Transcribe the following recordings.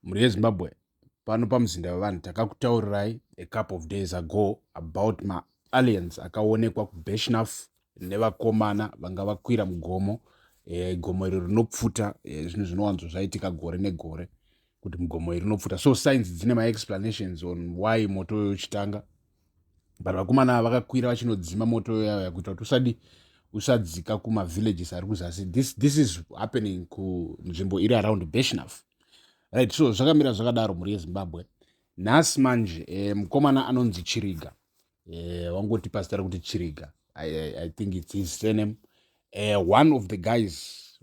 Mhuri yeZimbabwe, pano pamuzinda wevanhu takakutaurirai a couple of days ago about maaliens akaonekwa kuBirchenough nevakomana vanga vakwira mugomo. Gomo iri rinopfuta, zvinhu zvinowanzo zvaitika gore negore kuti mugomo iri rinopfuta. So science dzine maexplanations on why moto uyo uchitanga, but vakomana vakakwira vachinodzima moto yaya kuita kuti usadi usadzika kumavillages ari kuzasi. This is happening kunzvimbo iri around Birchenough, right? So zvakamira zvakadaro, mhuri yeZimbabwe. Nhasi manje, mukomana anonzi Chiriga, wangoti pasita rekuti Chiriga, I think it's his surname, one of the guys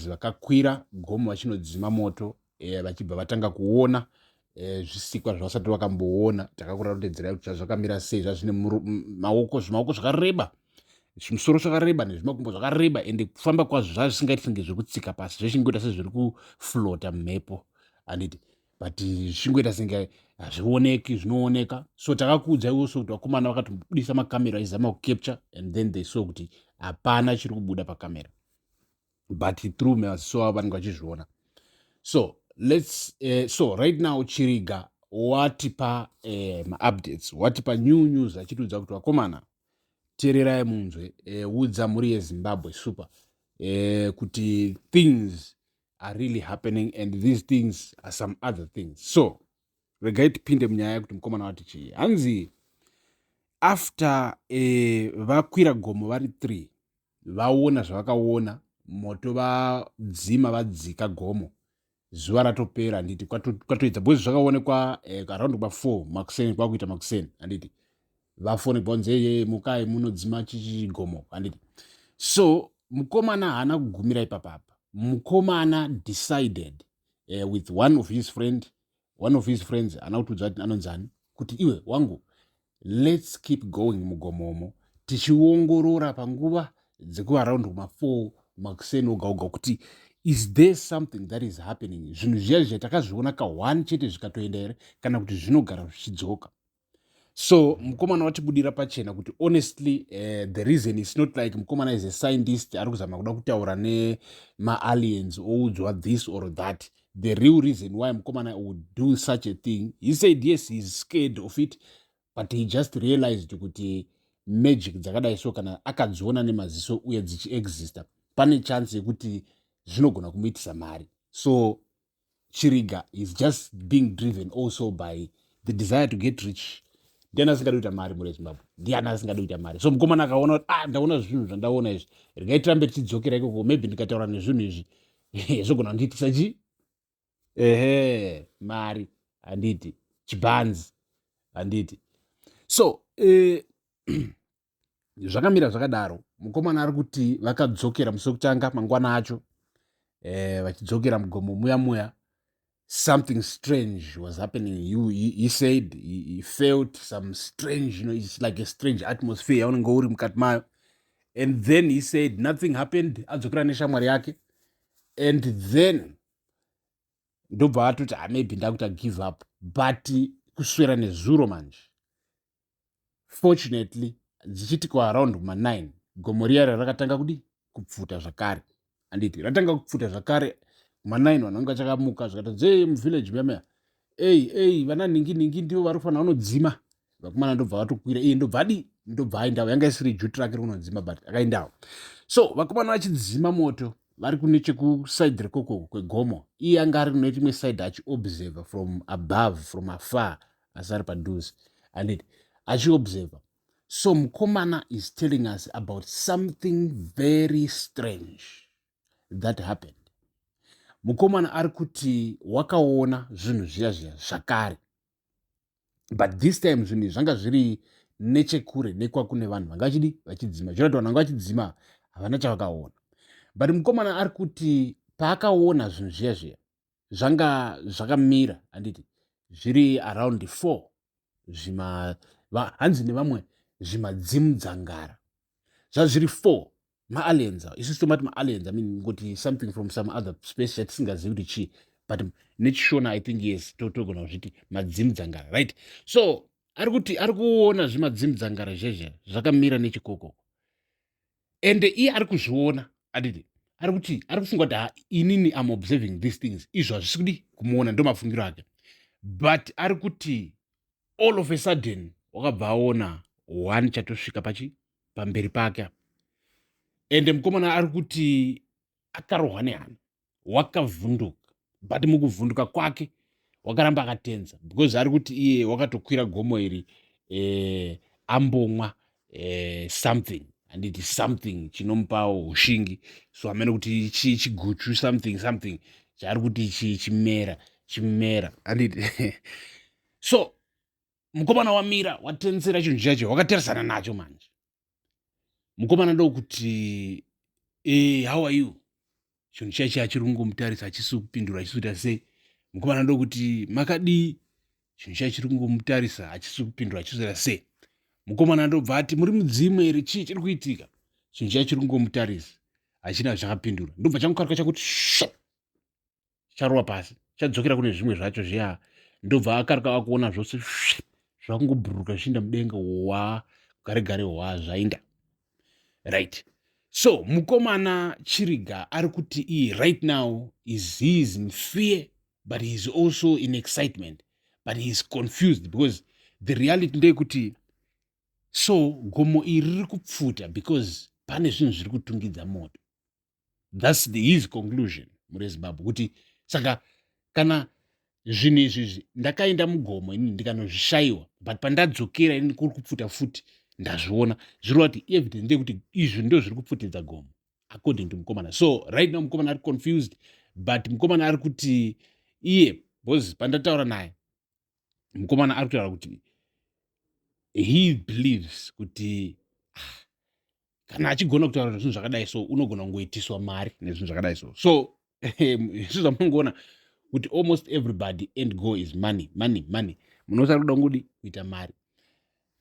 vakakwira gomo vachinodzima moto, vachibva vatanga kuona zvisikwa zvavasati vakamboona. Takakurarondedzerai kuti zvakamira sei. Zvazvine maoko, zvimaoko zvakareba, zvimusoro zvakareba nezvimakumbo zvakareba, ende kufamba kwazvo zvazvisingaiti senge zvekutsika pasi, zvechingoita sezviri kuflota mumhepo, handiti? But zvichingoita senge hazvioneki, zvinooneka. So takakuudza iwoso kuti vakomana vakatobudisa makamera vachizama kucapture, and then they saw kuti hapana chiri kubuda pakamera, but through maziso avo vanenge vachizviona. So let's so right now Chiriga watipa maupdates, watipa new news, achitiudza kuti vakomana, teererai munzwe, udza mhuri yeZimbabwe super kuti things are really happening and these things are some other things. So regai tipinde munyaya yekuti mukomana wati chii. Hanzi after vakwira gomo vari 3, vaona zvavakaona, moto vadzima, vadzika gomo, zuva ratopera, handiti? Kwatoedza because zvakaonekwa around kwa4 makuseni, kwakuita makuseni, handiti? Vafone bonze, "Ye, mukai munodzima chichigomo," handiti? So mukomana haana kugumira ipapapa. Mukomana decided with one of his friends, ana kutiudza kuti anonzani, kuti iwe wangu, let's keep going mugomomo tichiongorora panguva dzekuaround kuma4 makuseni oga oga kuti is there something that is happening? Zvinhu zviya zviya takazviona ka1 chete zvikatoenda here, kana kuti zvinogara zvichidzoka? So mukomana watibudira pachena kuti honestly, the reason is not like mukomana is a scientist ari kuzama kuda kutaura nemaaliens oudzwa this or that. The real reason why mukomana would do such a thing, he said yes, he is scared of it, but he just realized kuti magic dzakadai so, kana akadziona nemaziso uye dzichiexista, pane chance yekuti zvinogona kumuitisa mari. So Chiriga is just being driven also by the desire to get rich. Ndiani asingadi kuita mari muri Zimbabwe? Ndiani asingadi kuita mari? So mukomana akaona kuti, ah, ndaona zvinhu zvandaona izvi, regai tirambe tichidzokera ikoko. Maybe ndikataura nezvinhu izvi zvogona kundiitisa chi ehe mari, handiti? Chibhanzi, handiti? So zvakamira zvakadaro. Mukomana ari kuti vakadzokera musi wekutanga mangwana acho, vachidzokera mugomo muya muya, something strange was happening. He said he felt some strange, it's like a strange atmosphere yaunenge uri mukati mayo. And then he said nothing happened. Adzokera neshamwari yake, and then ndobva atoti, ah, maybe ndakuta give up. But kuswera nezuro manje, fortunately, dzichitikwa around kuma9, gomo riya rakatanga kudi kupfuta zvakare, handiti? Ratanga kupfuta zvakare kuma9, vanhu vanga vachakamuka, zvikatanzi, "Ei, muvillage muya muya, ei, ei, vana ningi ningi ndivo vari kufanira vanodzima." Vakomana ndobva vatokwira, iye ndobva adi ndobva aendawo. Yanga isiri duty rake rekunodzima, but akaendawo. So vakomana vachidzima moto vari kune chekuside rekoko kwegomo, iye anga ari kune rimwe side achiobserva from above, from afar, asi ari padhuze, handiti? Achiobserva. So mukomana is telling us about something very strange that happened. Mukomana ari kuti wakaona zvinhu zviya zviya zvakare, but this time zvinhu izvi zvanga zviri nechekure nekwakune vanhu vanga vachidi vachidzima. Zvirati vanhu vanga vachidzima havana chavakaona, but mukomana ari kuti paakaona zvinhu zviya zviya, zvanga zvakamira, handiti? Zviri around four, zvima hanzi nevamwe zvimadzimudzangara, zvazviri four, maaliens. Isusu tomati maaliens, I mean, ngoti something from some other space chatisingazivi kuti chii, but nechiShona, I think, yes, togona kuzviti madzimudzangara, right? So ari kuti ari kuona zvimadzimudzangara zvezve zvakamira nechikokoko, ende iye ari kuzviona, anditi? Ari kuti ari kufunga kuti, "Ha, inini am observing these things, izvo hazvisi kudi kumuona." Ndo mafungiro ake, but ari kuti all of a sudden wakabva aona one chatosvika pachi pamberi pake. Ende mukomana ari kuti akarohwa nehana, wakavhunduka, but mukuvhunduka kwake wakaramba akatenza, because ari kuti iye wakatokwira gomo iri ambomwa something, handiti, something chinomupawo ushingi. So hamene kuti chiguchu, something something chaari kuti chimera chimera, handiti. So mukomana wamira, watenzera chinhu chacho, wakatarisana nacho. Manje mukomana ndokuti, "How are you?" Chinhu chacho achiri kungomutarisa, achisi kupindura, achisi kuita sei. Mukomana ndokuti, "Makadii?" Chinhu chacho chiri kungomutarisa, achisi kupindura, achisi kuita sei. Mukomana ndobva ati, "Muri mudzimu here? Chii chiri kuitika?" Chinhu chacho chiri kungomutarisa, hachina zvakapindura. Ndobva changokaruka, chakuti sho, charova pasi, chadzokera kune zvimwe zvacho zviya. Ndobva akaruka, akuona zvose zvakungobhururuka zvichienda mudenga. Hwa gare gare, hwa zvainda. Right, so mukomana Chiriga ari kuti iye right now is he is in fear, but he is also in excitement, but he is confused, because the reality ndeyekuti so gomo iri riri kupfuta because pane zvinhu zviri kutungidza moto. That's his conclusion muri Zimbabwe, kuti saka kana zvinhu izvizvi, ndakaenda mugomo inini ndikanozvishayiwa, but pandadzokera inini kuri kupfuta futi, ndazviona, zvirova kuti evidence ndeyekuti izvi ndo zviri kupfutidza gomo, according to mukomana. So right now mukomana ari confused, but mukomana ari kuti iye, because pandataura naye, mukomana ari kutaura kuti he believes kuti, ah, kana achigona kutaura zvinhu zvakadai, so unogona kungoitiswa mari nezvinhu zvakadai. So izvi zvamunongoona kuti almost everybody end goal is money, money, money. Munosara kuda kungodi kuita mari.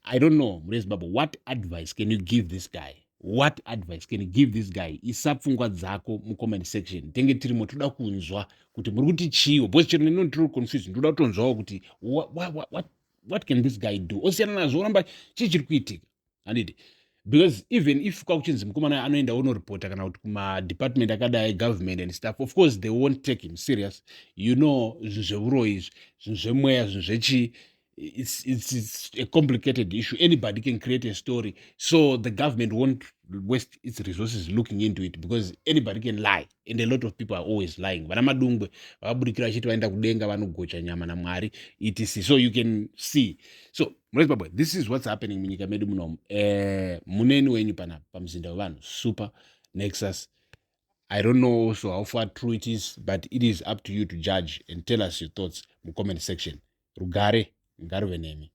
I don't know, mune Zimbabwe, what advice can you give this guy? What advice can you give this guy? Isa pfungwa dzako mucomment section, tenge tirimo. Toda kunzwa kuti muri kuti chiwo, because chero neno ndiri confused. Ndoda kutonzwawo kuti what can this guy do? Osiyana nazvo, oramba, chii chiri kuitika, handiti? Because even if kwakuchinzi mukomana anoenda unoripota kana kuti kumadepartment akadai, government and stuff, of course they won't take him serious. Zvinhu zveuroyi izvi, zvinhu zvemweya, zvinhu zvechii, it's a complicated issue. Anybody can create a story, so the government won't waste its resources looking into it, because anybody can lie, and a lot of people are always lying. Vana Madungwe vakabudikira vachiti vaenda kudenga, vanogocha nyama naMwari, etc. So you can see. So mureZimbabwe, this is what's happening munyika medu munomu. Muneni wenyu panapa pamuzinda wevanhu, Super Nexus. I don't know also how far true it is, but it is up to you to judge and tell us your thoughts mucomment section. Rugare ngaruve nemi.